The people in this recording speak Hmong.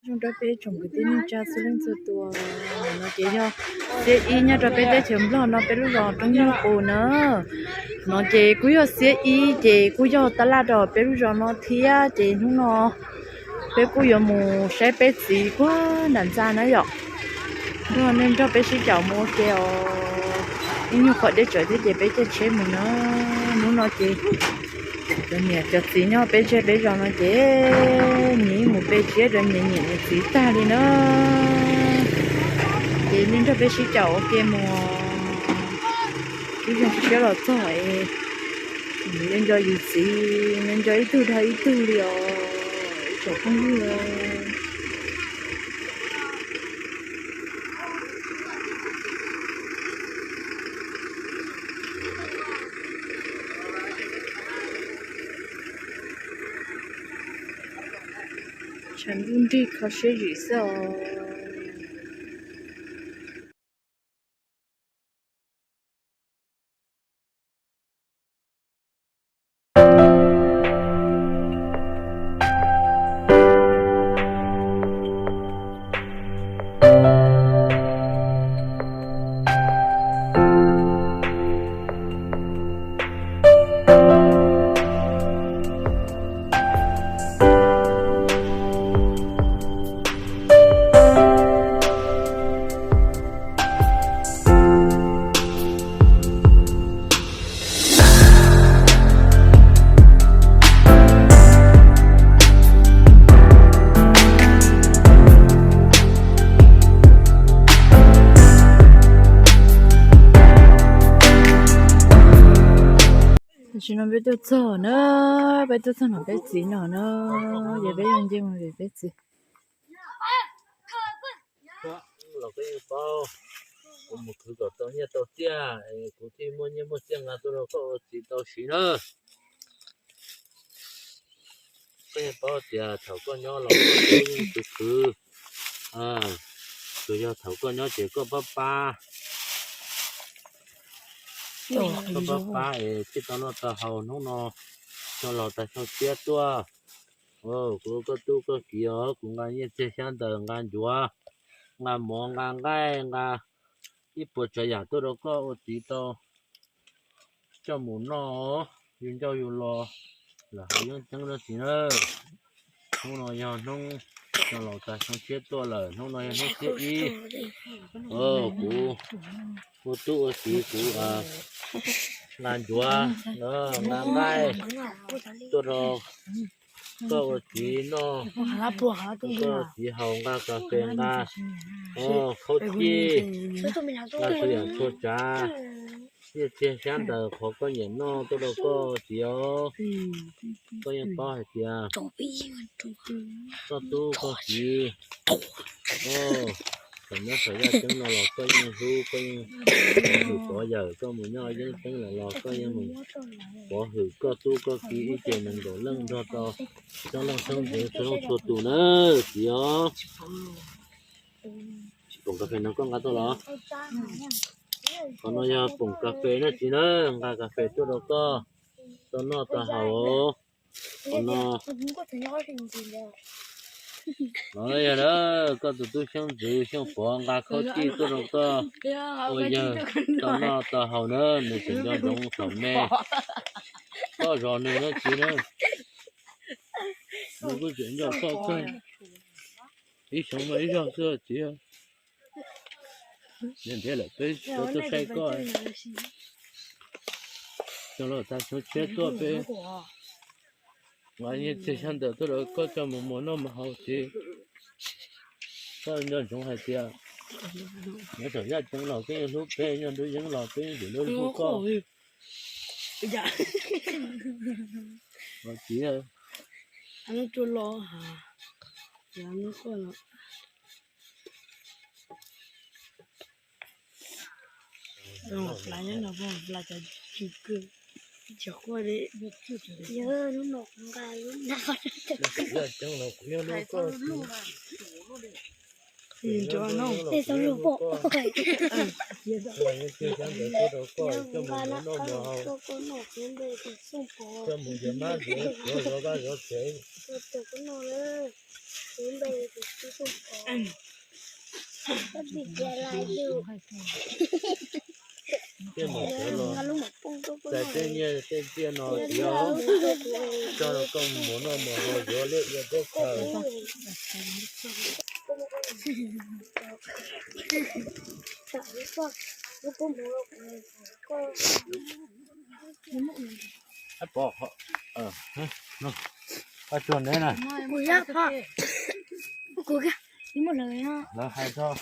Nyob rau peb tsoom kwv tij neej tsa txhua leej txhua tus, no ces yog xiab ib nyob rau peb teb chaws Nplog no peb lub zos Roob Nyuj Qus na. No ces kuj yog xiab ib ces kuj yog tab laj rau peb lub zos no thiab ces hnub no peb kuj yuav mus saib peb txiv puag nram ntxa na yom. Nrog nej nrog peb sib caum mus ua ke os. Ib nyuag qhuav deb tsawv thiab ces peb caij tsheb mus na. Hnub no ces cov niam cov txiv nyob peb zej peb zos no ces nyias mus pe tsiab rau nyias niam nyias txiv tag li na. Ces nej nrog peb sib caum ua ke mus. Ib zaug tshiab los txog es nws nco yus txiv, nws nco ib tug dhau ib tug li os, ib tsoom phooj ywg. Tshav ntuj nrig kho siab zim xwb os. Tam sim no peb tuaj txog na, peb tuaj txog no peb txiv no na, ces peb yuav nce mus pem peb txiv. Los koj yeej paub, kuv mus khwv kom tau nyiaj tau txiaj, kuv thiaj muaj nyiaj muaj txiaj nqa tuaj rau koj ua txiv tau siv na. Koj yeej paub tias thaum koj nyob los koj tub yeej khwv khwv, tsuas yog thaum koj nyob ces koj pab pab, koj pab pab es thiaj tau noj tau haus. Hnub no xyoo laus tag xyoo tshiab tuaj, kuv ua koj tub koj kiv os, kuv nqa nyiaj txiag xyab ntawv, nqa ncuav, nqa mov, nqa nqaij, nqa ib puas tsav yam tuaj rau koj ua txiv tau coj mus noj, yus ncauj yus los lawm hauv yeeb ceeb na txiv na. Hnub no yog hnub xyoo laus tag xyoo tshiab tuaj lawm, hnub no yog hnub thib ib. Kuv ua tub ua kiv kuv nqa ncuav, nqa nqaij tuaj rau koj ua txiv noj, koj ua txiv haus, nqa kas fes, nqa khaub cij, nqa txhua yam txhua tsav, nyiaj txiag xyab ntawv qhov koj nyiam noj tuaj rau koj ua txiv os. Koj yeej paub hais tias koj tub koj kiv, thaum nyob saum yaj ceeb no los koj yeej hlub, koj yeej pov hwm pov yawm, koj mus nyob yeeb ceeb lawm los koj yeej mus pov hwm koj tub koj kiv ib ce nees nkaum leej nrog rau xeeb leej xeeb ntxwv txhua leej txhua tus na txiv os. Poom kas fes no koj nqa tuaj los? Qhov no yog poom kas fes na txiv na, nqa kas fes tuaj rau koj tau noj tau haus. Qhov no los yog koj tus tub xeeb ntxwv Xyooj Pov nqa khaub cij tuaj rau koj ua yawg tau noj tau haus na, nws tseem nco ntsoov thaum me koj zov nws na txiv na. Nws kuj tseem nco koj kawg, ib xyoo mas ib zaug xwb txiv. Niam ntiav lawm peb tuaj saib koj. Xyoo laus tag xyoo tshiab tuaj peb nqa nyiaj txiag xyab ntawv tuaj rau koj coj mus muas noj mus haus txiv. Koj nco ntsoov hais tias nyob saum yaj ceeb los koj yeej hlub peb, nyob nruab yeeb los peb yeej tseem hlub hlub koj. Txiv, yaj ceeb los kuv yeej hlub koj txiv. Tej xav lug pom. Coj mus noj mov haus, coj mus nrhiav mab nrhiav suav zov vaj zov tsev. Tej mus tsev los, txais tej nyiaj tej txiaj no tiag, coj koj mus noj mov haus, yuav liaj yuav teb khaws. Pom, poj tsuag neb na. Lawv hais txog